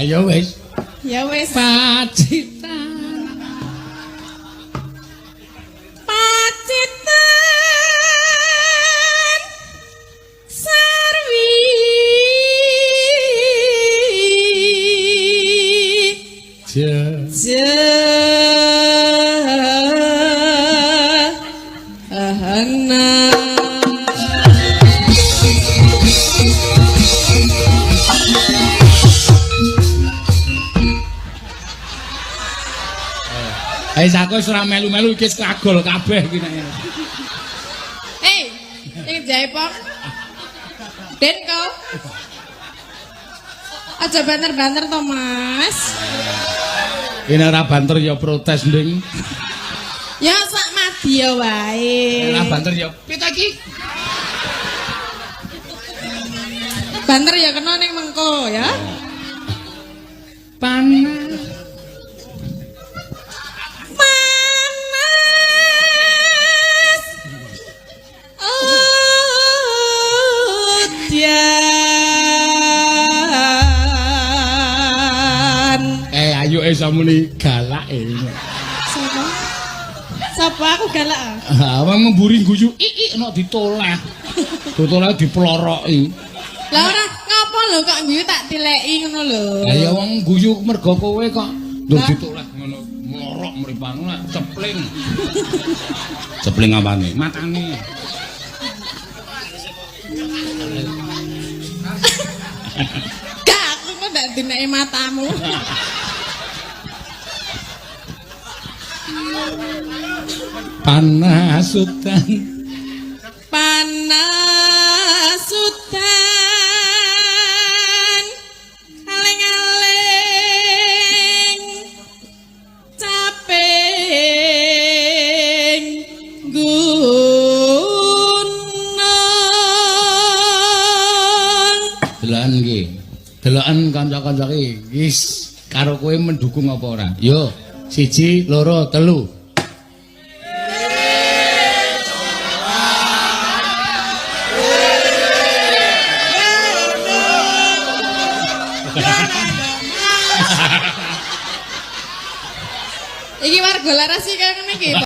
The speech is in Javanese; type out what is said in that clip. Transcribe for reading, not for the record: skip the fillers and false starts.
Ya wis. Ya wis. Pacitan. Pacitan sarwi Je. Jahana. Eh aku wis ora melu-melu iki wis kagol kabeh iki nek. Hei, sing jaipong. Den kau. Aja banter-banter to, Mas. Ini ora banter ya protes, Nding. Ya sak madya wae. Ora banter ya piye ta iki? Banter ya kena ning mengko ya. Panas. Panas. Udan. Eh ayo iso muni galak e. Sapa? Sapa aku galak? Ah? Ah, wong mburi guyu ik ik nek ditoleh. Ditoleh diploroki. Lah ora ngapa lho kok guyu tak tileki ngono lho. Lah ya wong guyu mergo kowe kok ndur Lah. ditoleh ngono mlorok mripatmu lak cepling. Cepling apane? Matane. Gak aku kok ndak dineki matamu. Panas udan. Panas udan aling-aling caping gunung. Deloken iki. Deloken kanca-kanca iki. Wis karo kowe mendukung apa ora? Yo, 1 2 3. Iki warga laras iki kaya ngene iki.